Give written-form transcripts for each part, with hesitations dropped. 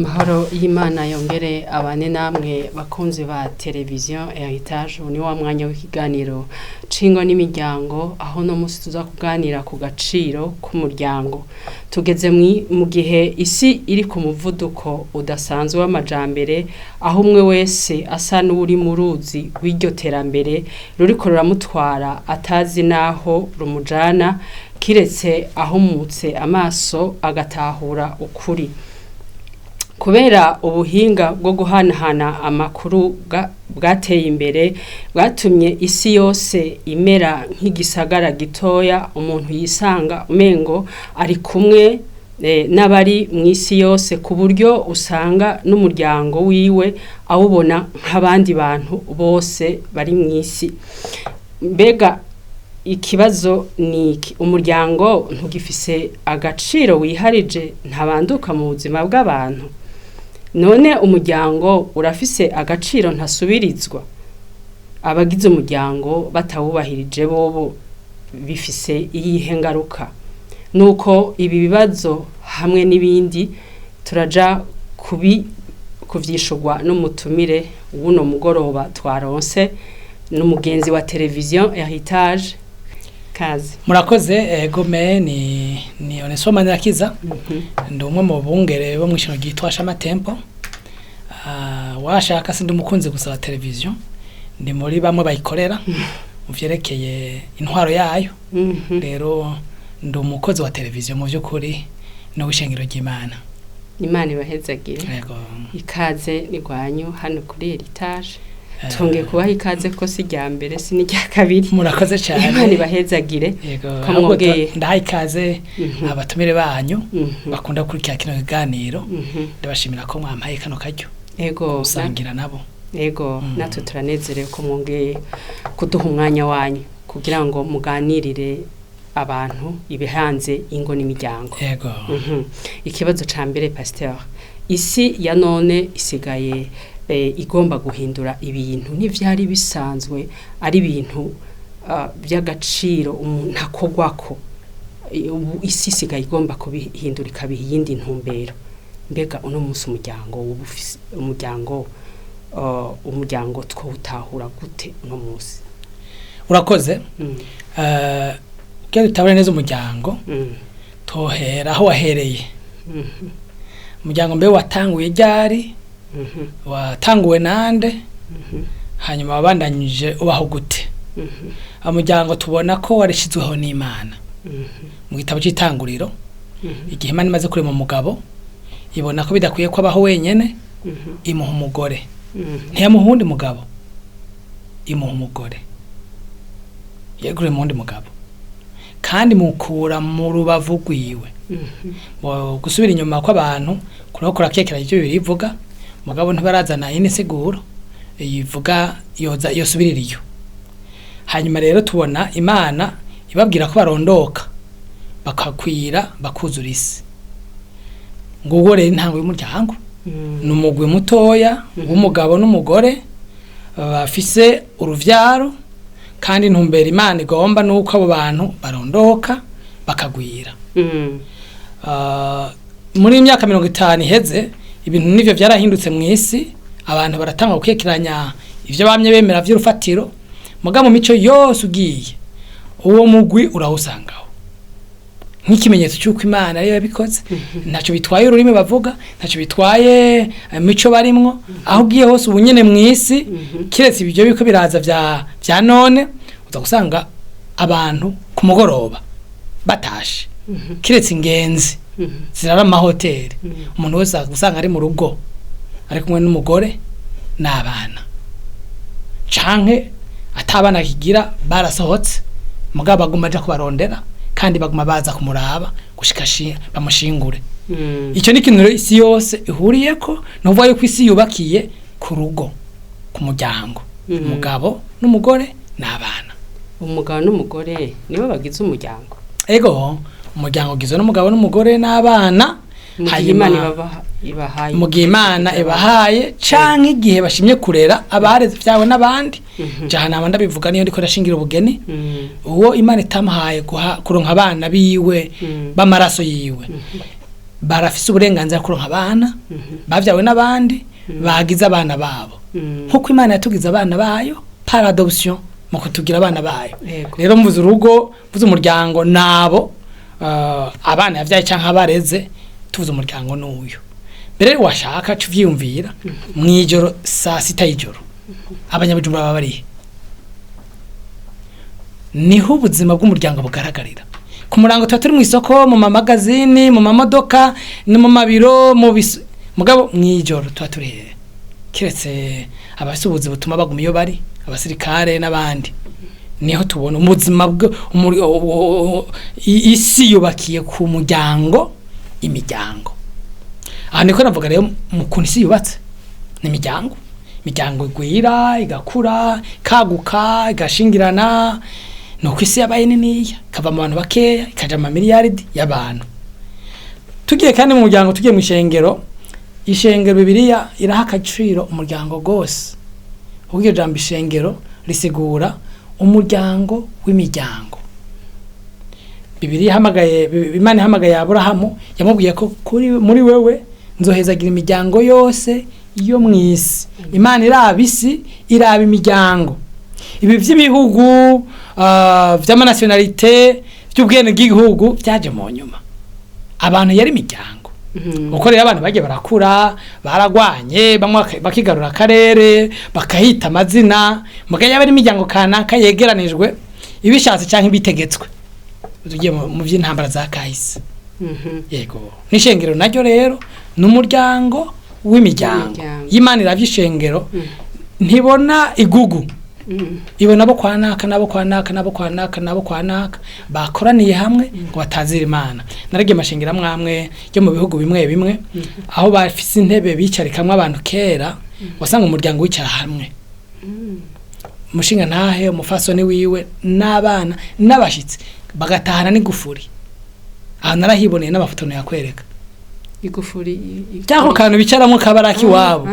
Mahoro y'Imana yongere abane namwe bakunzi ba televiziyo Heritage. Ubu ni wa mwanya w'ikiganiro c'ingo n'imiryango, aho no musi tuza kuganira ku gaciro k'umuryango. Tugeze mu gihe isi iri ku muvuduko udasanzwe w'amajambere, aho umwe wese asa n'uwuri mu ruzi rw'iryo terambere ruriko ruramutwara atazi n'aho rumujana, kiretse ahumutse amaso agatahura ukuri. Kubera ubuhinga bwo guhanahana amakuru bwateye imbere, bwatumye isi yose imera nk'igisagara gitoya umuntu yisanga umengo ari kumwe n'abari mw'isi yose, ku buryo usanga n'umuryango wiwe awubona nk'abandi bantu bose bari mw'isi. Mbega ikibazo ni iki: umuryango ntugifise agaciro wiharije ntabanduka mu buzima bw'abantu? None umuryango urafise agaciro ntasubirizwa? Abagize umuryango batawubahirije bobo bifise iyihe ngaruka? Nuko ibi bibazo hamwe n'ibindi turaja kuvyishurwa n'umutumire w'uno mugoroba twaronse, n'umugenzi wa televiziyo Heritage. Kaze. Murakoze. Egome, ni Onesphore Manirakiza, ndi umwe mu bungere bo mw'ishuri ryitwa Shama Temple. Washaka sindi umukunzi gusa wa televiziyo, ndi muri bamwe bayikorera mu vyerekeye intwaro yayo. Rero ndi umukozi wa televiziyo mu vy'ukuri n'uw'ishengero ry'Imana. Imana ibahezagire. Yego. Ikaze ni rwanyu hano kuri Heritage. Twongeye kubaha ikaze ko si irya mbere, si n'irya kabiri. Murakoze cyane. Imana ibahezagire. Yego. Ko Ahubwo mwongeye. Ndaha ikaze abatumire banyu bakunda gukurikira kino kiganiro. Ndabashimira ko mwampaye kano karyo gusangira nabo. Ego, natwe turanezerewe ko mwongeye kuduha umwanya wanyu kugira ngo muganirire abantu ibihanze ingo n'imiryango. Yego. Ikibazo ca mbere, pasteur: isi ya none isigaye igomba guhindura ibintu ntivyari bisanzwe ari ibintu by'agaciro umuntu akogwako. Ubu isi isigaye igomba kubihindura ikabiha iyindi ntumbero. Mbega uno munsi umuryango woba ufise umuryango twowutahura gute uno munsi? Urakoze. Kugira dutabure neza umuryango, tohera aho wahereye. Umuryango mbe watanguye ryari? Watanguwe nande? Hanyuma wabandanyije ubaho gute? Umuryango tubona ko warishizweho n'Imana mu gitabo c'Itanguriro. Igihe Imana imaze kurema umugabo, ibona ko bidakwiye ko abaho wenyene, imuha umugore. Ntiyamuha uwundi mugabo, imuha umugore. Yeguriye mu wundi mugabo kandi mukura mu rubavu rwiwe. Gusubira inyuma kw'abantu kuriho kurakekeranya ivyo Bibiliya ivuga, mugabo ntibarazana iyindi nsiguro ivuga yoza yosubirira iyo. Hanyuma rero tubona Imana ibabwira ko barondoka, bakakwira, bakuzura isi. Ngubwo rero intango y'umuryango ni umugwi mutoya w'umugabo n'umugore bafise uruvyaro, kandi intumbero Imana igomba nuko abo bantu barondoka bakagwira. Muri imyaka 50 iheze ibintu nivyo vyarahindutse mw'isi, abantu baratanga gukekeranya ivyo bamye bemera vy'urufatiro. Mugabo mu mico yose ugiye, uwo mugwi urawusangaho nk'ikimenyetso cy'uko Imana ariyo yabikoze. Ntacyo bitwaye ururimi bavuga, ntacyo bitwaye imico barimwo. Aho ugiye hose ubu nyene mw'isi, kiretse ibyo biko biraza vya none, uza gusanga abantu ku mugoroba batashe, kiretse ingenzi zirara mu mahoteli, umuntu wese usanga ari mu rugo ari kumwe n'umugore n'abana, canke atabana akigira barasohotse, mugabo baguma aja kubarondera kandi baguma baza kumuraba gushika bamushingure. Icyo ni ikintu rero isi yose ihuriyeko, ni ukuvuga yuko isi yubakiye ku rugo, ku muryango, umugabo n'umugore n'abana. Umugabo n'umugore nibo bagize umuryango? Ego, umuryango ugizwe n'umugabo n'umugore n'abana. Mu gihe Hanyuma Imana ibahaye. Mu gihe Imana ibahaye canke igihe bashimye kurera abareze vyawe n'abandi. Jahanama ndabivuga niyo ndiko ndashingira ubugeni. Uwo Imana itamuhaye kuronka abana biwe b'amaraso yiwe. Barafise uburenganzira kuronka abana bavyawe n'abandi bagize abana babo, nkuko Imana yatugize abana bayo par adoption, mu kutugira abana bayo. Rero mvuze urugo, mvuze umuryango, nabo abana yavyaye canke abareze. Tuvuze umuryango n'uyu mbere, washaka ca uvyiyumvira mw'ijoro, saa 6 y'ijoro, Abanyabujumbura baba barihe? Niho ubuzima bw'umuryango bugaragarira. Ku murango tuba turi mu isoko, mu mamagazini, mu mamodoka, no mu mabiro, mu bis, mugabo mw'ijoro tuba turi hehe? Kiretse abafise ubuzi butuma baguma iyo bari, abasirikare n'abandi. Niho tubona ubuzima bwo isi yubakiye ku muryango, imiryango. Aha niko navuga rero mu kuntu isi yubatse ni imiryango. Imiryango igwira, igakura, ikaguka, igashingirana. Nuko isi yabaye niniya, ikava mu bantu bakeya ikaja mu mamiliyaridi y'abantu. Tugiye kandi mu muryango, tugiye mu ishengero. Ishengero, Bibiliya iraha agaciro umuryango gose, kuko iryo jambo ishengero risigura umuryango w'imiryango. Bibiliya ihamagaye, Imana ihamagaye Aburahamu, yamubwiye ko kuri muri wewe nzohezagira imiryango yose yo mu isi. Imana iraba isi, iraba imiryango. Ibi by'ibihugu, vy'amanationalité, by'ubwene bw'igihugu byaje mu nyuma. Abantu yari imiryango. Uko rero abantu bagiye barakura, baragwanye, bamwe bakigarura akarere, bakahita amazina, mugabo yaba ari imiryango kanaka yegeranijwe ibishatse canke ibitegetswe. Tugiye mu vy'intambara za kahise. Yego, n'ishengero naryo rero ni umuryango w'imiryango. W'imiryango. Y'Imana iravye ishengero, ntibona igugu, ibona abo kwa naka, nabo kwa naka, nabo kwa naka, nabo kwa naka, bakoraniye hamwe ngo batazira Imana. Naragiye amashengero amwe amwe yo mu bihugu bimwe bimwe, aho bafise intebe bicarikamwo abantu. Kera wasanga umuryango wicara hamwe, umushinga ntahe, umufasoni wiwe n'abana n'abashitsi, bagatahana n'igufuri. Aha narahiboneye, n'amafoto yakwereka. Igufuri cyangwa kantu bicaramo kabaraki iwabo.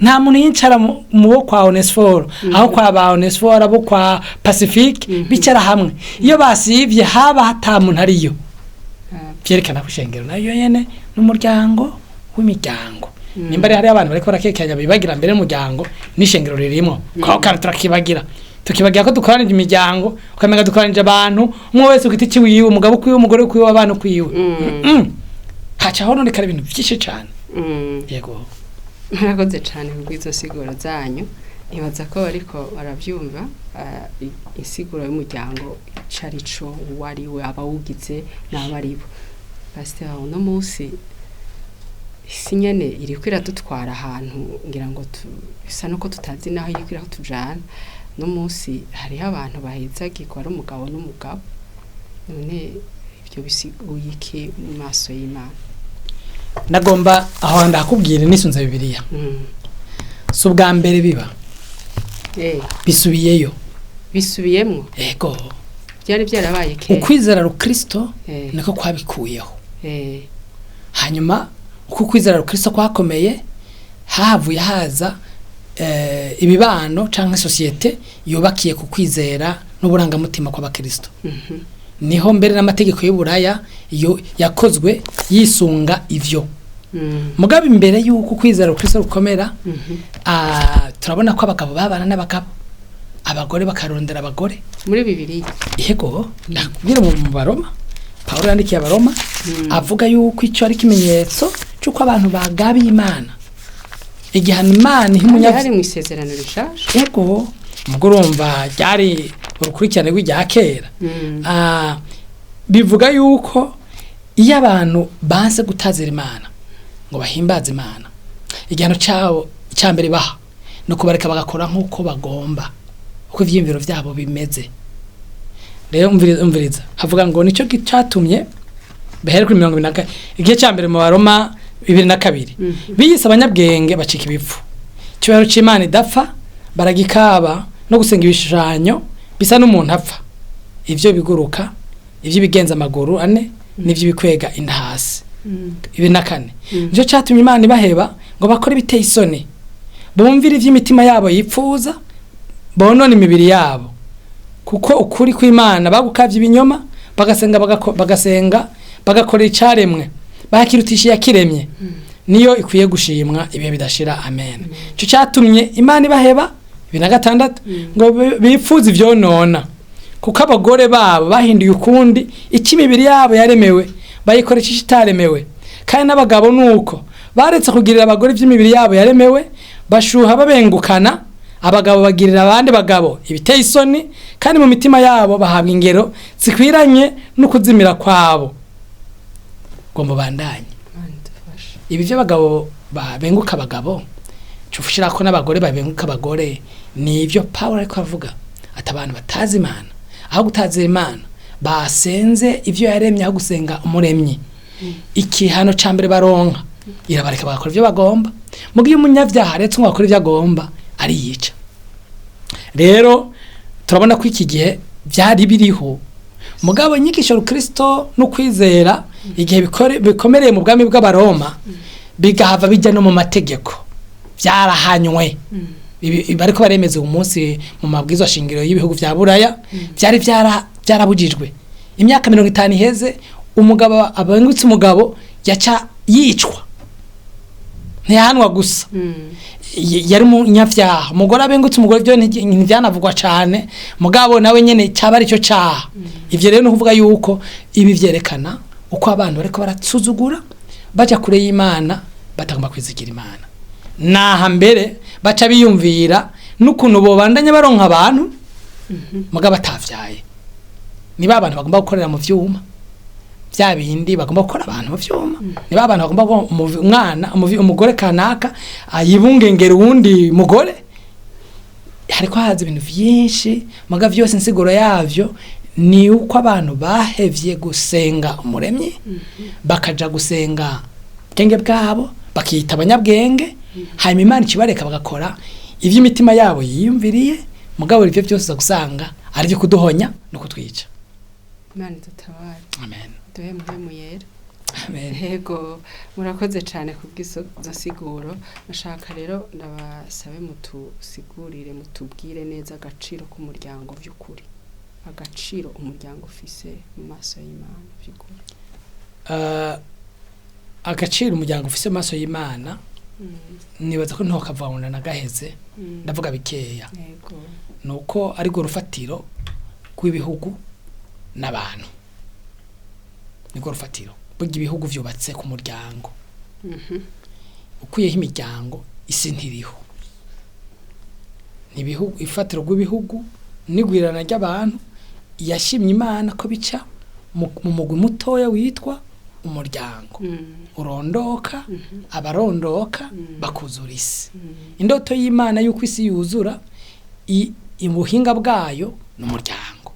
Nta muntu yicara mu bo kwa Onesphore, aho kwa ba Onesphore, abo kwa Pacifique bicara hamwe. Iyo basivye haba hata muntu ariyo. Vyerekana ko ishengero nayo nyene n'umuryango w'imiryango. Nimba ari hariyo abantu bariko barakekeranya, bibagira mbere y'umuryango n'ishengero ririmo, kuko kandi turakibagira, tukibagira ko dukoranije imiryango, ukamenga dukoranije abantu umwe wese ku giti ciwiwe, umugabo ukwiwe, umugore ukwiwe, abana ukwiwe. Haca hononekara ibintu vyinshi cane. Yego. Murakoze cyane kubw'izo siguro zanyu. Nibaza ko bariko baravyumva, insiguro y'umuryango ico ari co, uwo ari we, abawugize n'abo ari bo. Pasiteri, uno munsi isi nyene iriko iradutwara ahantu ngira ngo bisa nuko tutazi naho iriko iratujana. No munsi hariho abantu bahezagirwa ari umugabo n'umugabo. None ivyo bisiguye iki mu maso y'Imana? Nagomba aho ndakubwira nisunze Bibiliya. Si ubwa mbere biba. Bisubiyeyo. Bisubiyemwo? Yego. Byari byarabaye kera. Ukwizera rukristo niko kwabikuyeho. Hanyuma uko ukwizera rukristo kwakomeye, hahavuye haza ibibano canke société yubakiye ku kwizera n'uburangamutima kw'abakristo. Niho mbere n'amategeko y'uburaya yo yakozwe yisunga ivyo. Mugabo imbere y'uko ukwizera rukristo rukomera, turabona ko abagabo babana n'abagabo, abagore bakarondera abagore. Muri Bibiliya? Yego, ndakubwira mu Baroma, Pawulo yandikiye Abaroma avuga yuko icyo ari ikimenyetso cy'uko abantu bagabiye Imana, igihano Imana iha Kandi umunyabyaha. hari mu Isezerano Rishasha? Yego, ubwo urumva ryari urukurikirane rw'irya kera. Bivuga yuko iyo abantu banse gutazira Imana ngo bahimbaze Imana, igihano cyabo icya mbere baha ni ukubareka bagakora nk'uko bagomba, uko ivyiyumviro vyabo bimeze. Rero umviriza, umviriza, havuga ngo nicyo cyatumye bahere kuri 22, igihe cya mbere mu Baroma 2:2. Biyise abanyabwenge bacika ibipfu, icyubahiro c'Imana idapfa baragikaba no gusenga ibishushanyo bisa n'umuntu apfa, ivyo biguruka, ivyo bigenza amaguru ane, n'ivyo bikwega inda hasi. 2:4. Nicyo cyatumye Imana ibaheba ngo bakore ibiteye isoni, bumvire ivy'imitima yabo yipfuza, bonone imibiri yabo, kuko ukuri kw'Imana bagukavye ibinyoma, bagasenga bagasenga bagakorera icaremwe. Bakirutisha yakiremye, niyo ikwiye gushimwa ibihe bidashira. Amen. Ico cyatumye Imana ibaheba, 26, ngo bipfuze ivyonona, kuko abagore babo bahinduye ukundi icyo imibiri yabo yaremewe, bayikoresha itaremewe. Kandi n'abagabo nuko baretse kugirira abagore iby'imibiri yabo yaremewe, bashuha babengukana, abagabo bagirira abandi bagabo ibiteye isoni, kandi mu mitima yabo bahabwa ingero zikwiranye no kuzimira kwabo. Ngo mubandanye. Imana idufashe. Ibi by'abagabo babenguka abagabo, cufushira ko n'abagore babenguka abagore, ni ibyo Pawulo ariko avuga ati abantu batazi Imana, aho gutazi Imana basenze ibyo yaremye aho gusenga umuremyi. Ikihano ca mbere baronka, irabareka bagakora ibyo bagomba. Mugihe iyo umunyabyaha aretse ngo akore ibyo agomba, ariyica. Rero turabona ko iki gihe byari biriho, mugabo inyigisho rukristo no kwizera igihe bikomereye mu bwami bw'abaroma, bigahava bijya no mu mategeko, byarahanywe. Bariko baremeza uyu munsi mu mabwizwa shingiro y'ibihugu vya Buraya, byari byarabujijwe imyaka 50 iheze. Umugabo abengutse umugabo yaca yicwa, ntiyahanwa gusa, yari umunyavyaha. Umugore abengutse umugore byo ntivyanavugwa cane, mugabo nawe nyene caba aricyo caha. Ivyo rero ni ukuvuga yuko ibi vyerekana uko abantu bariko barasuzugura, baja kure y'Imana, batagomba kwizigira Imana. Naha mbere baca biyumvira n'ukuntu bobandanya baronka abantu mugabo batavyaye. Niba abantu bagomba gukorera mu vyuma bya bindi, bagomba gukora abantu mu vyuma, niba abantu bagomba umwana umugore kanaka ayibungengera uwundi mugore, hariko haza ibintu vyinshi. Muga vyose insiguro yavyo ni uko abantu bahevye gusenga umuremyi, bakaja gusenga ubwenge bwabo, bakiyita abanyabwenge. Hanyuma Imana ikibareka bagakora ivy'imitima yabo yiyumviriye. Mugabo ivyo byose uza gusanga ari ivyo kuduhonya no kutwica. Imana idutabare. Amen. Duhe muhemu yera. Amen. Yego, murakoze cyane kubw'izo siguro. Nashaka rero ndabasabe mutusigurire, mutubwire neza agaciro k'umuryango by'ukuri, agaciro umuryango ufise mu maso y'Imana by'ukuri. Agaciro umuryango ufise mu maso y'Imana, nibaza ko ntokavangura na gaheze, ndavuga bikeya. Yego. Nuko ari rwo rufatiro rw'ibihugu n'abantu, nirwo rufatiro. Burya ibihugu vyubatse ku muryango. Ukuyeho imiryango, isi ntiriho. Ibihugu, ifatiro rw'ibihugu n'igwirana ry'abantu, yashimye Imana ko bica mu mugwi mutoya witwa umuryango, urondoka, abarondoka bakuzura isi. Indoto y'Imana y'uko isi yuzura, ubuhinga bwayo ni umuryango.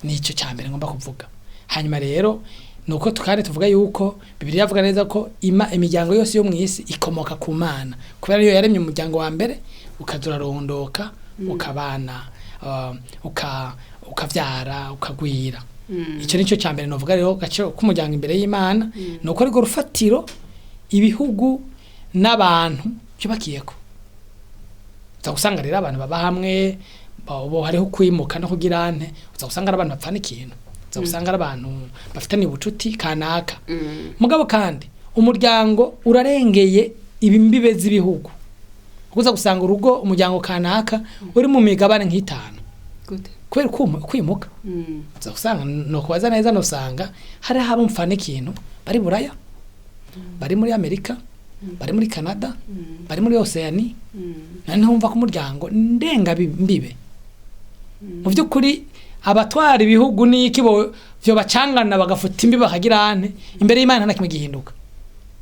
Nicyo cya mbere ngomba kuvuga. Hanyuma rero nuko tukandi tuvuga yuko Bibiliya yavuga neza ko imiryango yose yo mu isi ikomoka ku Mana, kubera iyo yaremye umuryango wa mbere, ukaza urarondoka, ukabana, ukavyara, ukagwira. Icyo nicyo cya mbere novuga. Rero gaciro k'umuryango imbere y'Imana nuko ariko rufatiro ibihugu n'abantu byubakiyeko. Uza gusanga rero abantu baba hamwe, bo hariho kwimuka no kugira nte, uza gusanga ari abantu bapfana ikintu, uza gusanga ari abantu bafitaniye ubucuti kanaka. Mugabo kandi umuryango urarengeye ibimbibe z'ibihugu, kuko uza gusanga urugo, umuryango kanaka uri mu migabane nk'itanu. Gute? Kubera kwimuka. Uza gusanga nokubaza neza, nosanga hari abo mfana ikintu bari Buraya, bari muri Amerika, bari muri Canada, bari muri Oceania. Nari ntumva ko umuryango ndenga mbibe. Mu by'ukuri abatwara ibihugu n'iki bo byo bacangana bagafuta imbi bakagira ante, imbere y'Imana nta kimwe gihinduka,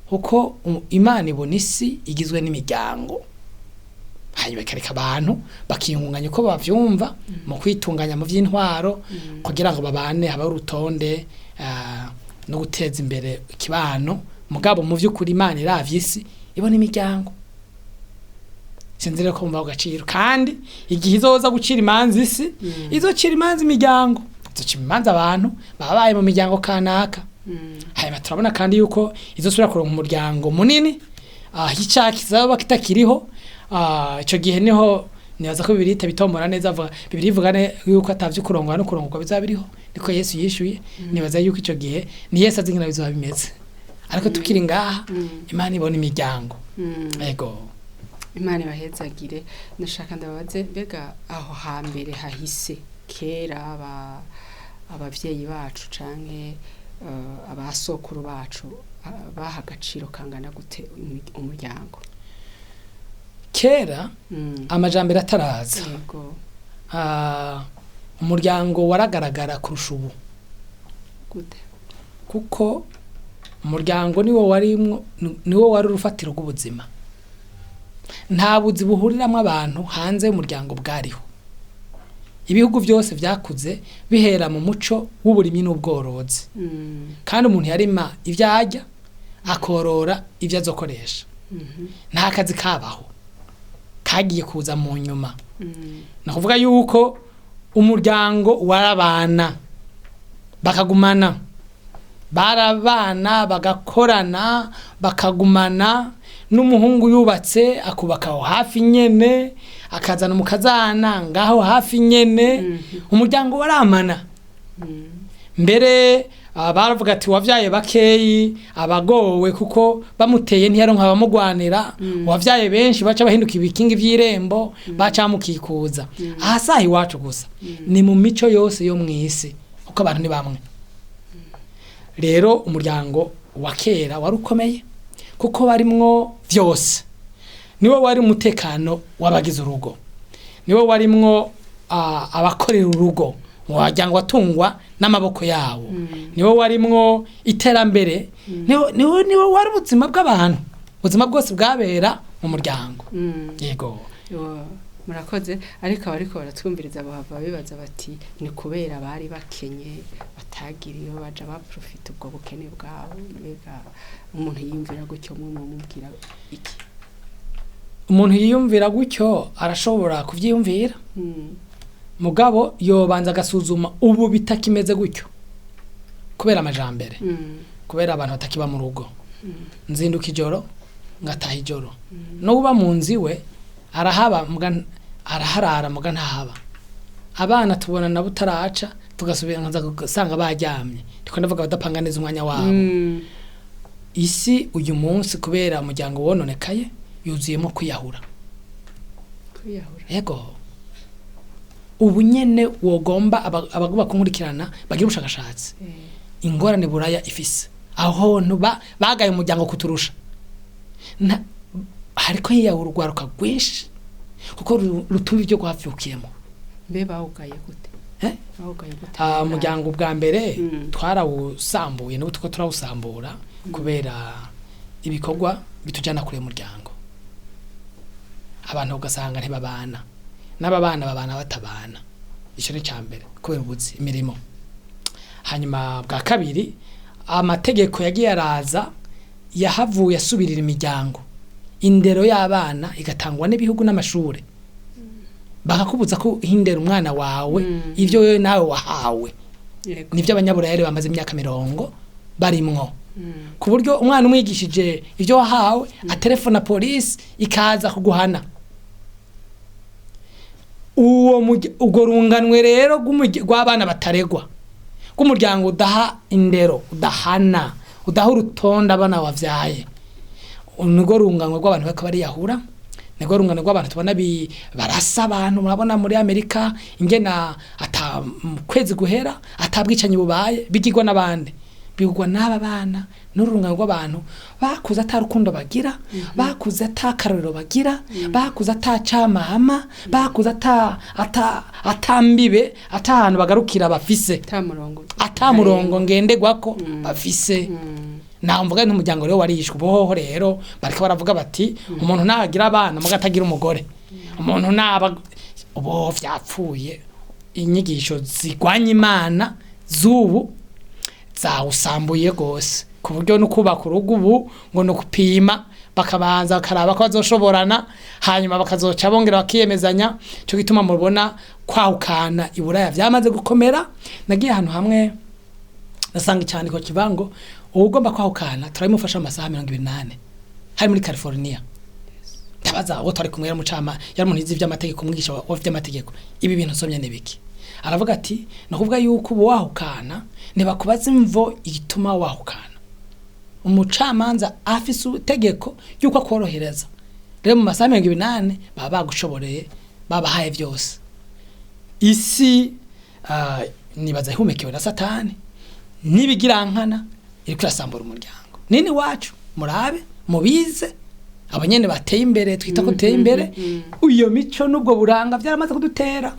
kuko Imana ibona isi igizwe n'imiryango, hanyuma ikareka abantu bakiyungunganya uko bavyumva mu kwitunganya mu vy'intwaro, kugira ngo babane, habe urutonde, no guteza imbere ikibano. Mugabo mu vy'ukuri Imana iravye isi ibona imiryango. Sinzi rero ko mva agaciro. Kandi igihe izoza gucira imanza isi, izocira imanza imiryango, izocira imanza abantu babaye mu miryango kanaka. Hanyuma turabona kandi yuko izosubira kuronka umuryango munini, icyaha kizaba kitakiriho. Ico gihe niho nibaza ko Bibiliya itabitomora neza. Avuga Bibiliya ivuga yuko atavyo kurongora no kurongorwa bizaba biriho, niko Yesu yishuye. Nibaza yuko ico gihe ni Yesu azi ingene bizoba bimeze. Ariko tukiri ngaha, Imana ibona imiryango. Ego. Imana ibahezagire. Ndashaka ndababaze, mbega aho hambere hahise kera, abavyeyi bacu canke abasokuru bacu baha agaciro kangana gute umuryango? Kera, amajambere ataraza, umuryango waragaragara kurusha ubu. Gute? Kuko umuryango niwo warimwo, niwo wari urufatiro rw'ubuzima. Nta buzi buhuriramo abantu hanze y'umuryango bwariho. Ibihugu byose vyakuze bihera mu muco w'uburimyi n'ubworozi, kandi umuntu yarima ibyo arya, akorora ibyo azokoresha. Nta kazi kabaho, kagiye kuza mu nyuma. Ni ukuvuga yuko umuryango warabana, bakagumana, barabana, bagakorana, bakagumana. N'umuhungu yubatse akubaka aho hafi nyene, akazana umukazana ngaho hafi nyene. Umuryango waramana. Mbere baravuga ati wavyaye bakeyi abagowe, kuko bamuteye ntiyaronka abamugwanira. Wavyaye benshi baca bahinduka ibikingi vy'irembo, baca bamukikuza. Aha saha iwacu gusa, ni mu mico yose yo mw'isi, kuko abantu ni bamwe. Rero umuryango wa kera wari ukomeye kuko barimwo vyose. Niwo wari umutekano w'abagize urugo, niwo warimwo abakorera urugo, wagira watungwa n'amaboko yabo, niwo warimwo iterambere, niwo wari ubuzima bw'abantu. Ubuzima bwose bwabera mu muryango. Yego. Murakoze. Ariko abariko baratwumviriza bahava bibaza bati ni kubera bari bakenye, batagira iyo baja, baprofita ubwo bukene bwabo. Mbega umuntu yiyumvira gutyo, mwe mumubwira iki? Umuntu yiyumvira gutyo arashobora kuvyiyumvira, mugabo yobanza agasuzuma ubu bitakimeze gutyo kubera amajambere, kubera abantu batakiba mu rugo. Nzinduka ijoro ngataha ijoro. N'uba mu nzu iwe arahaba, muga araharara, muga ntahaba. Abana tubona nabo utaraca, tugasubira nkaza gusanga baryamye. Ndiko ndavuga badapanga neza umwanya wabo. Isi uyu munsi, kubera umuryango wononekaye, yuzuyemo kwiyahura. Kwiyahura? Yego. Ubu nyene wogomba abagomba kunkurikirana bagira ubushakashatsi, ingorane Buraya ifise, aho hantu bagaye umuryango kuturusha. Hariko hiyahura urwaruka rwinshi kuko rutumva ibyo rwavyukiyemo. Mbe bawugaye gute? Eh? Bawugaye gute? Umuryango bwa mbere twarawusambuye, n'ubu turiko turawusambura kubera ibikorwa bitujana kure y'umuryango. Abantu ugasanga ntibabana, n'ababana babana batabana. Ico ni ca mbere, kubera ubuzi, imirimo. Hanyuma bwa kabiri, amategeko yagiye araza yahavuye asubirira imiryango. Indero y'abana igatangwa n'ibihugu n'amashure, bakakubuza ko hindera umwana wawe ivyo wewe nawe wahawe. Nivyo Abanyaburaya rero bamaze imyaka 40 barimwo, ku buryo umwana umwigishije ivyo wahawe, atelefona polisi ikaza kuguhana. Uwo urwo runganwe rero rw'abana bataregwa, rw'umuryango udaha indero, udahana, udaha urutonde abana wavyaye, nirwo runganwe rw'abantu bariko bariyahura, nirwo rungano rw'abantu tubona barasa abantu. Murabona muri Amerika ingena ata mu kwezi guhera atabwicanyi bubaye. Bigirwa n'abandi, bigirwa n'aba bana n'urungano rw'abantu bakuze ata rukundo bagira, bakuze ata karorero bagira, bakuze ata camama, bakuze ata mbibe, ata hantu bagarukira bafise, ata murongo, ata murongo ngenderwako bafise. Naho mvuga n'umuryango rero warishwe. Ubuhoho rero bariko baravuga bati umuntu nagira abana muga atagira umugore, umuntu naba ubu vyapfuye. Inyigisho zigwanya Imana z'ubu zawusambuye gose, ku buryo no kubaka urugo ubu ngo ni ukupima, bakabanza bakaraba ko bazoshoborana, hanyuma bakazoca bongera bakiyemezanya. Cyo gituma mubona kwahukana i Buraya vyamaze gukomera. Nagiye ahantu hamwe nasanga icyandiko kivuga ngo uwugomba kwahukana turabimufasha mu masaha 24, hari muri California. Ndabaza uwo twari kumwe, yari umucama, yari umuntu yize ivy'amategeko, umwigisha wa vy'amategeko: "Ibi bintu nsomye ni biki?" Aravuga ati ni ukuvuga yuko ubu wahukana ntibakubaza imvo igituma wahukana. Umucamanza afise itegeko ry'uko akorohereza. Rero mu masaha 28 baba bagushoboreye, babahaye byose. Isi nibaza ihumekewe na Satani n'ibigirankana, iriko irasambura umuryango nini wacu. Murabe mubize, abanyene bateye imbere, twita ko duteye imbere, iyo mico n'ubwo buranga byaramaze kudutera,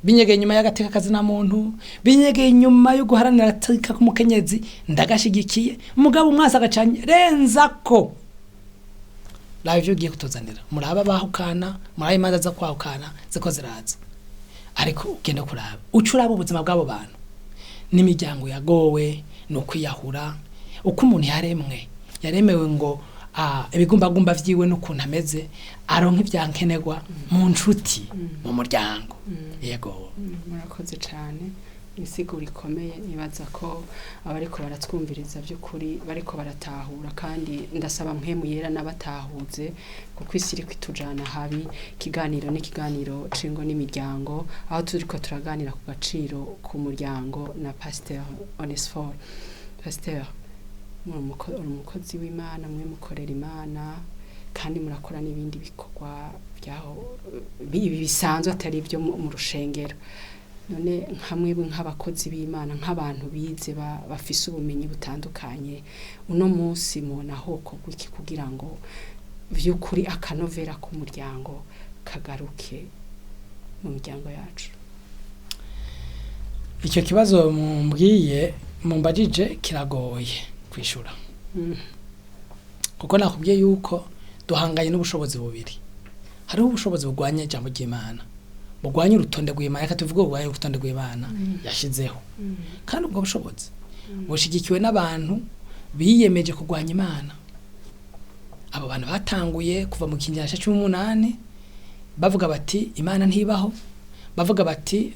binyegeye inyuma y'agateka kazina muntu, binyegeye inyuma yo guharanira agateka k'umukenyezi. Ndagashigikiye, mugabo umwasi agacanye renza ko raba ivyo ugiye kutuzanira. Muraba bahukana, muraba imanza zo kwahukana ziko ziraza, ariko ugenda kuraba, uca uraba ubuzima bw'abo bantu n'imiryango yagowe ni ukwiyahura. Uko umuntu yaremwe, yaremewe ngo ibigumbagumba vyiwe n'ukuntu ameze aronka ivyankenerwa mu nshuti, mu muryango. Yego. Murakoze cyane, insiguro ikomeye. Nibaza ko abariko baratwumviriza by'ukuri bariko baratahura, kandi ndasaba Mpwemu Yera n'abatahuze, kuko isi iri kwitujana habi. Ikiganiro n'ikiganiro cingo n'imiryango, aho turiko turaganira ku gaciro k'umuryango na Pasteur Onesphore. Pasteur, muri umukozi w'Imana, mwe mukorera Imana kandi murakora n'ibindi bikorwa byaho bisanzwe atari ibyo mu rushengero. None nka mwebwe nk'abakozi b'Imana, nk'abantu bize, bafise ubumenyi butandukanye, uno munsi mubona hokorwa iki kugira ngo vy'ukuri akanovera k'umuryango kagaruke mu miryango yacu? Icyo kibazo mumbwiye, mumbajije, kiragoye kwishura, kuko nakubwiye yuko duhanganye n'ubushobozi bubiri. Hariho ubushobozi bugwanya ijambo ry'Imana, bugwanya urutonde rw'Imana, reka tuvuge bugwanya urutonde rw'Imana yashizeho, kandi ubwo bushobozi bushigikiwe n'abantu biyemeje kurwanya Imana. Abo bantu batanguye kuva mu kinyejana cya 18 bavuga bati Imana ntibaho, bavuga bati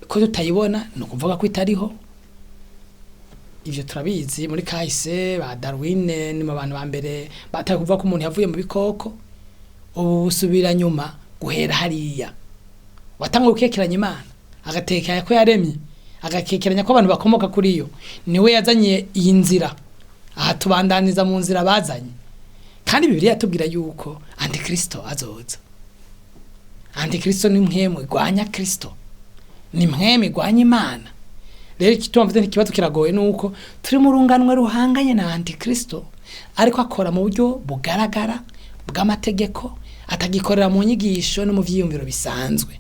ko tutayibona ni ukuvuga ko itariho. Ivyo turabizi muri kahise, ba Darwin ni mu bantu ba mbere bataye kuvuga ko umuntu yavuye mu bikoko. Ubu busubira nyuma guhera hariya watanguye gukekeranya Imana, agatekeranya ko yaremye, agakekeranya ko abantu bakomoka kuri yo. Niwe yazanye iyi nzira, aha tubandaniza mu nzira bazanye. Kandi Bibiliya yatubwira yuko Antikristo azoza. Antikristo ni mpwemu igwanya Kristo, ni mpwemu igwanya Imana. Rero igituma mvuze nti ikibazo kiragoye nuko turi mu runganwe ruhanganye na Antikristo, ariko akora mu buryo bugaragara bw'amategeko, atagikorera mu nyigisho no mu vyiyumviro bisanzwe,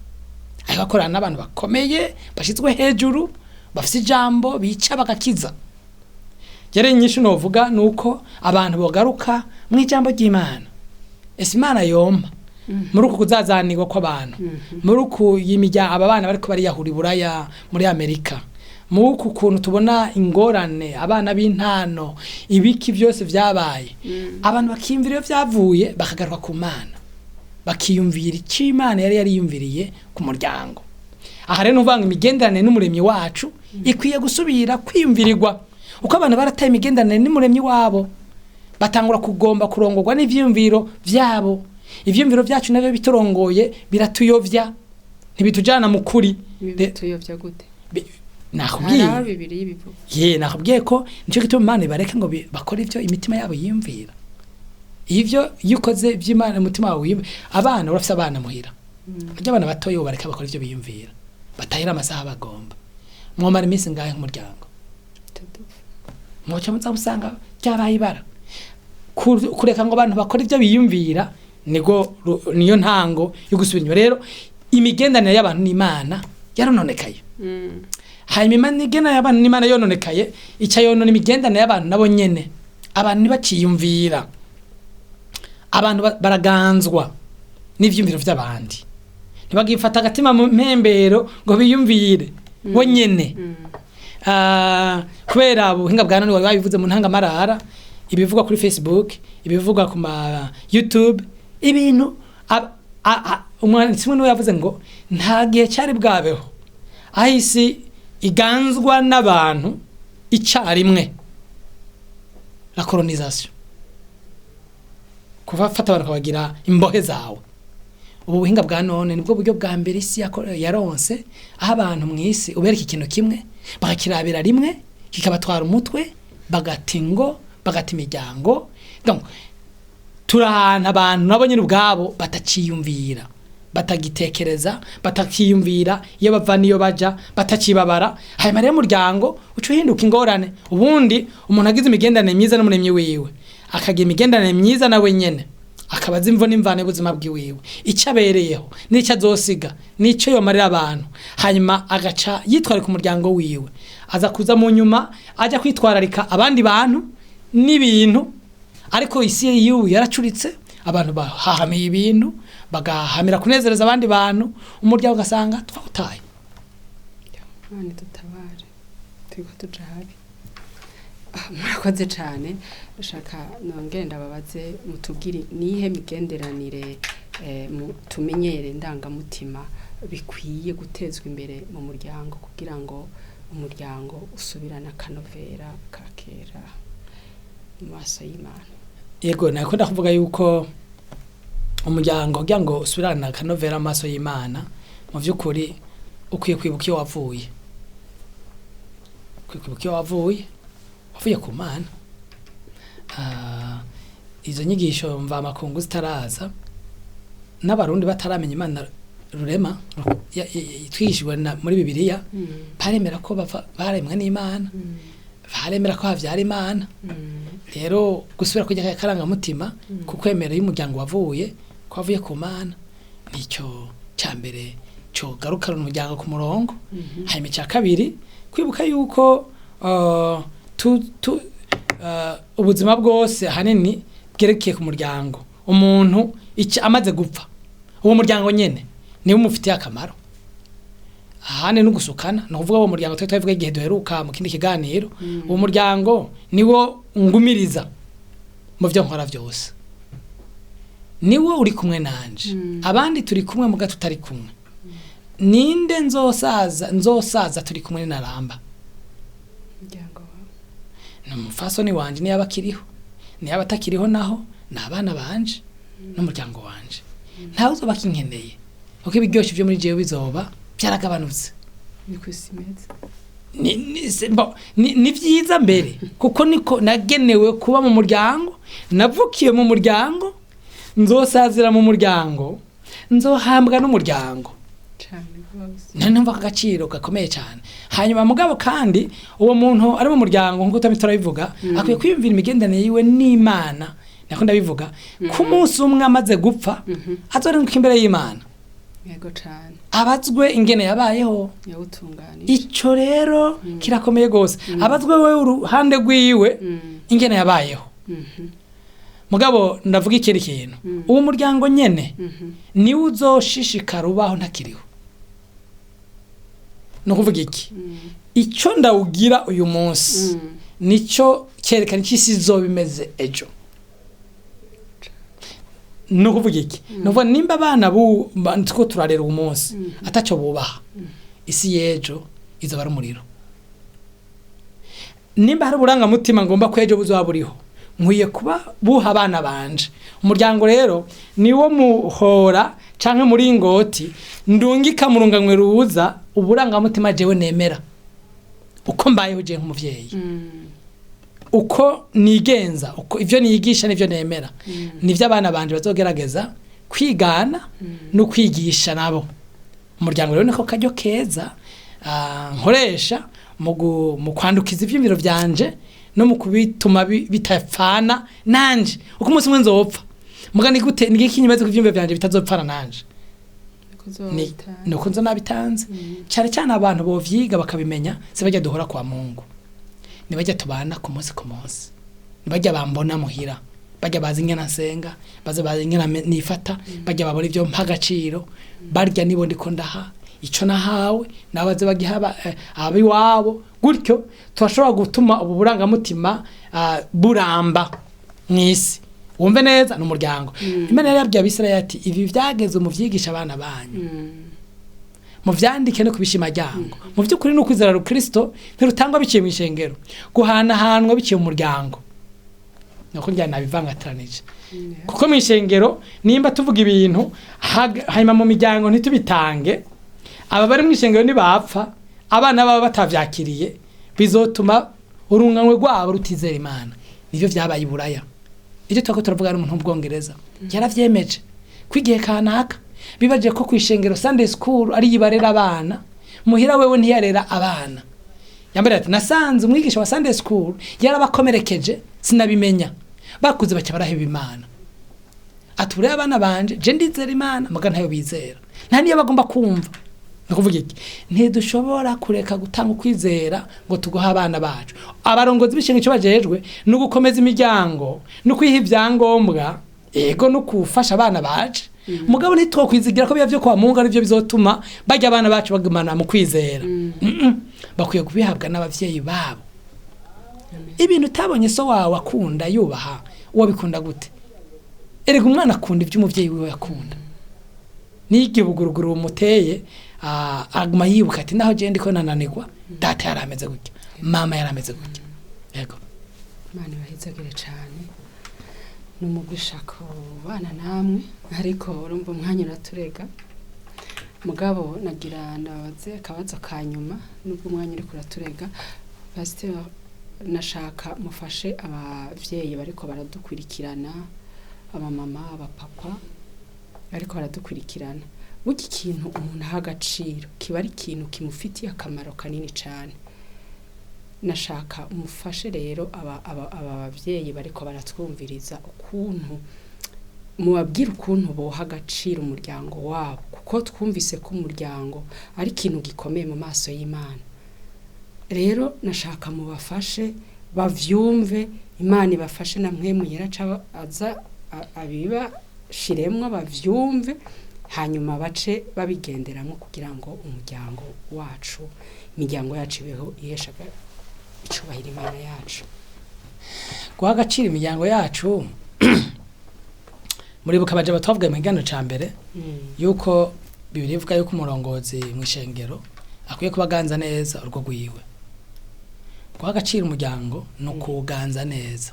ariko akorana n'abantu bakomeye bashyizwe hejuru, bafite ijambo, bica bagakiza. Rero inyishu novuga nuko abantu bogaruka mu ijambo ry'Imana. Ese Imana yompa muri uku kuzazanirwa kw'abantu, muri uku yimirya aba bana bariko bariyahura i Buraya, muri Amerika, muri uku kuntu tubona ingorane, abana b'intano, ibiki byose vyabaye, abantu bakiyumvira iyo vyavuye, bakagaruka ku Mana, bakiyumvira icyo Imana yari yariyumviriye ku muryango. Aha rero nuvuga ngo imigenderanire n'Umuremyi wacu ikwiye gusubira kwiyumvirirwa, uko abantu barataye imigenderanire n'Umuremyi wabo, batangura kugomba kurongorwa n'ivyiyumviro vyabo. Ivyiyumviro vyacu navyo biturongoye biratuyovya, ntibitujana mu kuri. Bituyovya gute? Nakubwiye. Hari aho Bibiliya ibivuga. Ye, nakubwiye ko nico gituma Imana ibareka ngo bakore ivyo imitima yabo yiyumvira. Ivyo iyo ukoze ivy'Imana umutima wawe wiyumvira, abana, urafise abana muhira, harya abana batoya ubareka bakora ivyo biyumvira, batahira amasaha bagomba, mwomara iminsi ngahe nk'umuryango? Mwoca muza musanga ryabaye ibara. Kureka ngo abantu bakora ivyo biyumvira nigo niyo ntango yo gusubira inyuma. Rero imigenderanire y'abantu n'Imana yarononekaye. Hanyuma imigenderanire y'abantu n'Imana yononekaye, ica yonona imigenderanire y'abantu nabo nyene. Abantu ntibaciyumvira, abantu baraganzwa n'ivyiyumviro vy'abandi, ntibagifata agatima mu mpembero ngo biyumvire bo nyene. Kubera ubuhinga bwa none, wari wabivuze mu ntangamarara, ibivugwa kuri Facebook, ibivugwa ku ma YouTube, ibintu umwanditsi umwe niwe yavuze ngo nta gihe cyari bwabeho aho isi iganzwa n'abantu icarimwe, la colonisation, kuva fata abantu ukabagira imbohe zawe. Ubu buhinga bwa none nibwo buryo bwa mbere isi yaronse aho abantu mu isi ubereka ikintu kimwe bakakirabira rimwe, kikabatwara umutwe, bagata ingo. bagata imiryango. Donc turi ahantu abantu nabo nyine ubwabo bataciyumvira, batagitekereza, batakiyumvira iyo bava n'iyo baja, batakibabara. Hanyuma rero umuryango uca uhinduka ingorane. Ubundi umuntu agize imigenderanire myiza n'umuremyi wiwe, akagira imigenderanire myiza nawe nyene, akaba azi imvo n'imvano y'ubuzima bwiwiwe, icyo abereyeho n'icyo azosiga n'icyo yomarira abantu, hanyuma agaca yitwararika umuryango wiwe, aza kuza mu nyuma ajya kwitwararika abandi bantu n'ibintu. Ariko isi y'ubu yaracuritse, abantu bahahamiye ibintu, bagahamira kunezereza abandi bantu, umuryango ugasanga twawutaye. Imana dutabare, turiko tuja habi. Murakoze cane. Ndashaka nongere ndababaze mutubwire nihe migenderanire tumenyere ndangamutima bikwiye gutezwa imbere mu muryango kugira ngo umuryango usubirane akanovera ka kera mu maso y'Imana. Yego, nako ndakuvuga yuko umuryango kugira ngo usubirane akanovera mu maso y'Imana, mu vy'ukuri ukwiye kwibuka iyo wavuye. Ukwiye kwibuka iyo wavuye, wavuye ku Mana. Izo nyigisho mvamakungu zitaraza, n'abarundi bataramenya Imana rurema twigishijwe muri Bibiliya, baremera ko baremwe n'Imana, baremera ko havyara Imana. Rero gusubira kujya karangamutima kukwemera y'umuryango wavuye, ko wavuye ku Mana, nicyo cya mbere cogarukana umuryango ku murongo. Hanyuma icya kabiri, kwibuka yuko ubuzima bwose ahanini bwerekeye ku muryango. Umuntu amaze gupfa, uwo muryango nyene niwe umufitiye akamaro. Ahandi no gusukana, ni ukuvuga uwo muryango twari twabivuga igihe duheruka mu kindi kiganiro, uwo muryango niwo ngumiriza mu byo nkora byose, niwo uri kumwe nanje, abandi turi kumwe muga tutari kumwe. Ninde nzosaza turi kumwe naramba? Umuryango wawe. Ni umupfasoni wanje niba akiriho, niba atakiriho naho ni abana banje n'umuryango wanje. Ntawe uzoba akinkeneye, kuko ibiryoshye byo muri jewe bizoba byaragabanutse. Ni ku isi imeze. Ni vyiza mbere, kuko niko nagenewe kuba mu muryango, navukiye mu muryango, nzosazira mu muryango, nzohambwa n'umuryango. Cane rwose. Numva agaciro gakomeye cyane. Hanyuma mugabo kandi uwo muntu ari mu muryango, nkuko tami turabivuga, akwiye kwiyumvira imigenderanire yiwe n'Imana. Nako ndabivuga, ku munsi umwe amaze gupfa, azorenguka imbere y'Imana, Yego cane. abazwe ingene yabayeho. Yawutunganije. Ico rero kirakomeye gose, abazwe we uruhande rwiwe ingene yabayeho. Mugabo ndavuga ikindi kintu, uwo muryango nyene niwe uzoshishikara ubaho ntakiriho. Ni ukuvuga iki? Icyo ndawugira uyu munsi nicyo cyerekana icyo isi izoba imeze ejo. Ni ukuvuga iki? Ni ukuvuga nimba abana two turarera uyu munsi atacyo bubaha, isi y'ejo izoba ari umuriro. Nimba hari uburangamutima ngomba ko ejo buzoba buriho, nkwiye kuba buha abana banje. Umuryango rero niwo muhora canke muringoti ndungika murunganwe ruza uburangamutima jewe nemera, uko mbayeho jewe nk'umuvyeyi, uko nigenza, uko ivyo niyigisha n'ivyo nemera, nivyo abana banje bazogerageza kwigana no kwigisha nabo. Umuryango rero niko karyo keza nkoresha mu kwandukiza ivyiyumviro vyanje no mu kubituma bitapfana nanje. Uko umunsi umwe nzopfa, muga ni gute ni iki nyimaze ku vyiyumviro vyanje bitazopfana nanje? Ni uko nzo nabitanze. Cyane cyane abantu bovyiga bakabimenya, si bajya duhora kwa Mungu, ni bajya tubana ku munsi ku munsi, ni bajya bambona muhira, bajya bazi ingene nsenga, baza bazi ingene nifata, bajya babona ivyo mpa agaciro, barya nibo ndiko ndaha ico nahawe, nabo baze bagiha abiwabo. Gutyo turashobora gutuma ubu burangamutima buramba mw'isi. Wumve neza, ni umuryango. Imana yari yabwiye Abisirayeli ati ibi vyageze muvyigisha abana banyu, muvyandike no kubishima ryango. Mu vy'ukuri ni ukwizera Kristo ntirutangwa biciye mu ishengero, guhanahanwa biciye mu muryango. Nuko njyana nabivangatanije, kuko mu ishengero nimba tuvuga ibintu hanyuma mu miryango ntitubitange, aba bari mu ishengero nibapfa abana baba batavyakiriye, bizotuma urunganwe rwabo rutizera Imana. Nivyo vyabaye iburaya. Ivyo twako turavuga n'umuntu w'Ubwongereza yaravyemeje ko igihe kanaka bibaje ko kwishengero Sunday school ari yibarera abana, muhira wewe ntiyarera abana. Yambere ati nasanze umwigisha wa Sunday school yarabakomerekeje sinabimenya, bakuze baca baraheba Imana. Ature abana banje je ndizera Imana muga ntayo bizera, nta niyo bagomba kumva. Ndakuvuga iki, ntidushobora kureka gutanga ukwizera ngo tuguhe abana bacu. Abarongozi b'ishinga icyo bajejwe ni ugukomeza imiryango no kwiha ibyangombwa, ego no kufasha abana bacu. Mugabo ntitwokwizigira ko biba vyo kwa Mungu arivyo bizotuma barya abana bacu bagumana mu kwizera. Bakwiye kubihabwa n'abavyeyi babo. Ibintu utabonye so wawe akunda yubaha, uwo bikunda gute? Erega umwana akunda ibyo umuvyeyi wiwe akunda. N'igihe ubuguruguru bumuteye, aguma yibuka ati naho je ndiko nananirwa, data yarameze gutya, mama yarameze gutya. Yego. Imana ibahezagire cane. Ni umugisha kubana namwe, ariko urumva umwanya uraturega. Mugabo nagira ndabaze akabazo ka nyuma, nubwo umwanya uriko uraturega. Pasiteri, nashaka mufashe abavyeyi bariko baradukurikirana, abamama, abapapa bariko baradukurikirana. Burya ikintu umuntu aha agaciro kiba ari ikintu kimufitiye akamaro kanini cane. Nashaka mufashe rero aba bavyeyi bariko baratwumviriza ukuntu mubabwira ukuntu boha agaciro umuryango wabo, kuko twumvise ko umuryango ari ikintu gikomeye mu maso y'Imana. Rero nashaka mubafashe bavyumve, Imana ibafashe na mwe muyera aza abibashiremwo bavyumve, hanyuma bace babigenderamo kugira ngo umuryango wacu, imiryango yacu ibeho ihesha icubahiro Imana yacu. Guha agaciro imiryango yacu, muribuka baje batwavuga mu kiganiro ca mbere yuko Bibiliya ivuga yuko umurongozi mu ishengero akwiye kuba aganza neza urugo rwiwe. Guha agaciro umuryango ni ukuwuganza neza.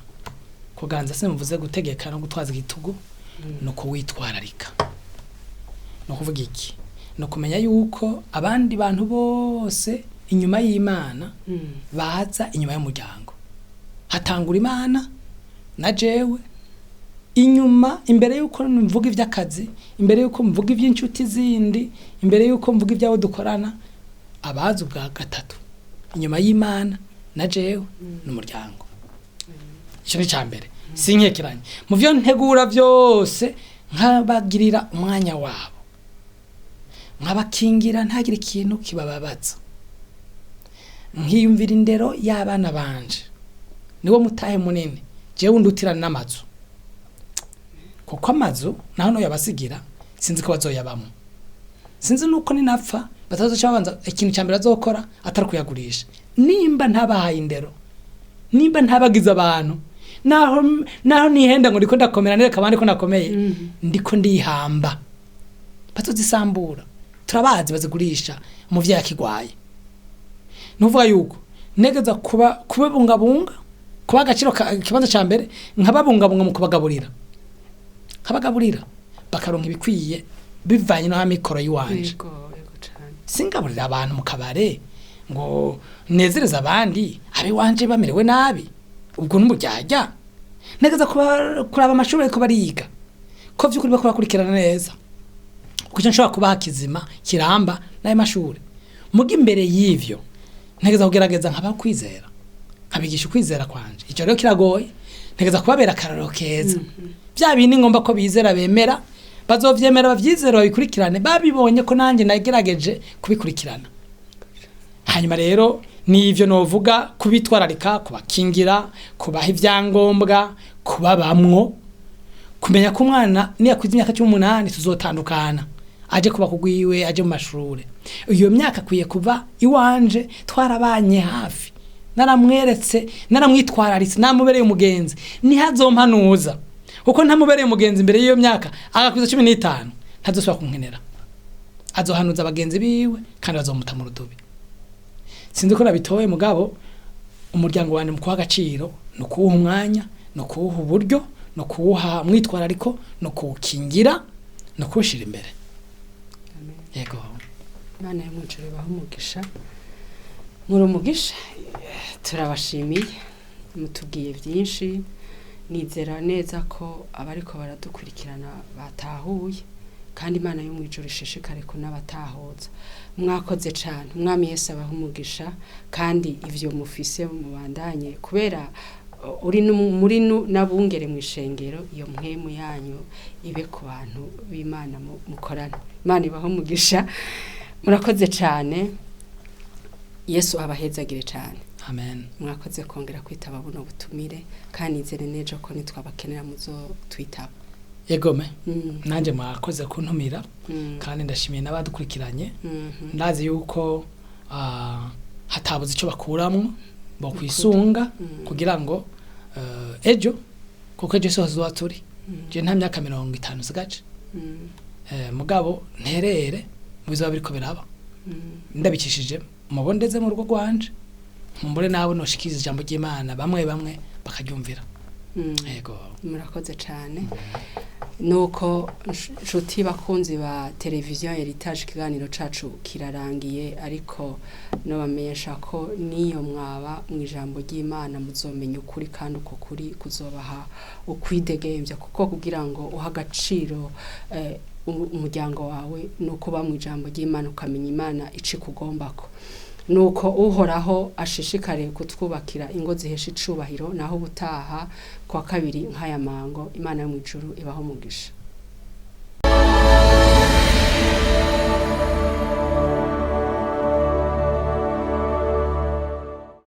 Kuganza simvuze gutegeka no gutwaza igitugu, ni ukuwitwararika. Ni ukuvuga iki? Ni ukumenya yuko abandi bantu bose inyuma y'Imana baza inyuma y'umuryango. Hatangura Imana na jewe, inyuma imbere yuko mvuga ivy'akazi, imbere yuko mvuga ivy'inshuti zindi, imbere yuko mvuga ivy'abo dukorana, abaza ubwa gatatu inyuma y'Imana na jewe n'umuryango. Ico ni ca mbere, sinkekeranye mu vyo ntegura vyose, nkabagirira umwanya wabo, nkabakingira ntagire ikintu kibababaza, nkiyumvira indero y'abana banje. Niwo mutahe munini jewe ndutirana n'amazu, kuko amazu naho no yabasigira sinzi ko bazoyabamo, sinzi nuko ninapfa batazoca babanza ikintu ca mbere azokora atari kuyagurisha. Nimba ntabahaye indero, nimba ntabagize abantu, naho nihenda ngo ndiko ndakomera nereka abandi ko nakomeye, ndiko ndihamba, batozisambura. Turabazi bazigurisha umuvyeyi akigwaye. Nuvuga yuko negeza kuba kubabungabunga, kuba agaciro ikibanza ca mbere, nkababungabunga mu kubagaburira, nkabagaburira bakaronka ibikwiye bivanye n'amikoro yiwanje. Yego, yego cane. Singaburira abantu mu kabare ngo nezereze abandi, abiwanje bamerewe nabi, ubwo n'umuryarya. Negeza kuraba amashuri ariko bariga ko vy'ukuri bako bakurikirana neza, kuko ico nshobora kubaha kizima kiramba n'ayo mashuri. Muga imbere y'ivyo ntegeza kugerageza nkabakwizera, nkabigisha ukwizera kwanje. Ico rero kiragoye, ntegeza kubabera akarorero keza. Vya bindi ngomba ko bizera bemera, bazovyemera bavyizera babikurikirane, babibonye ko nanje nagerageje kubikurikirana. Hanyuma rero nivyo novuga, kubitwararika, kubakingira, kubaha ivyangombwa, kubabamwo, kumenya ko umwana niyakwiza imyaka 18 tuzotandukana, aje kuba kugwiwe, aje mu mashure. Iyo myaka akwiye kuva iwanje twarabanye hafi, naramweretse, naramwitwararitse, namubereye umugenzi. Ntihazompanuza kuko ntamubereye umugenzi imbere y'iyo myaka, agakwiza 15 ntazosubira kunkenera. Azohanuza abagenzi biwe kandi bazomuta mu rudubi. Sinzi ko nabitoye, mugabo umuryango wanje mu kuha agaciro ni ukuwuha umwanya, ni ukuwuha uburyo, ni ukuwuha mwitwarariko, ni ukuwukingira, ni ukuwushira imbere. Amen. Yego. Imana yo mw'ijuru ibahe umugisha. Muri umugisha, turabashimiye. Mutubwiye byinshi, nizera neza ko abariko baradukurikirana batahuye, kandi Imana yo mu ijuru ishishikare kunabatahuza. Mwakoze cyane, Umwami Yesu abaha umugisha, kandi ivyo mufise mubandanye, kubera uri muri n'abungere mu ishengero, iyo mpwemu yanyu ibe ku bantu b'Imana mukorana. Imana ibahe umugisha, murakoze cyane, Yesu abahezagire cyane. Amen. Mwakoze kongera kwitaba buno butumire, kandi nizere neza ko nitwabakenera muzo twitaba. Yegome. Nanjye mwakoze kuntumira, kandi ndashimiye n'abadukurikiranye. Ndazi yuko hatabuze icyo bakuramwo bo kwisunga, kugira ngo ejo, kuko ejo siho tuzoba turi. Je nta myaka 50 sigaje, mugabo nterere mu bizoba biriko biraba, ndabikishije mubo ndeze mu rugo rwanje, nkumbure nabo noshikiriza ijambo ry'Imana, bamwe bamwe bakaryumvira. Yego. Murakoze cyane. Nuko nshuti bakunzi ba televiziyo Heritage, ikiganiro cacu kirarangiye, ariko nobamenyesha ko niyo mwaba mu ijambo ry'Imana muzomenya ukuri, kandi uko kuri kuzobaha ukwidegembya, kuko kugira ngo uhe agaciro umuryango wawe ni ukuba mu ijambo ry'Imana, ukamenya Imana ico ikugombako. Nuko Uhoraho ashishikare kutwubakira ingo zihesha icubahiro. Naho ubutaha kwa kabiri nk'aya mango, Imana yo mu ijuru ibaho umugisha.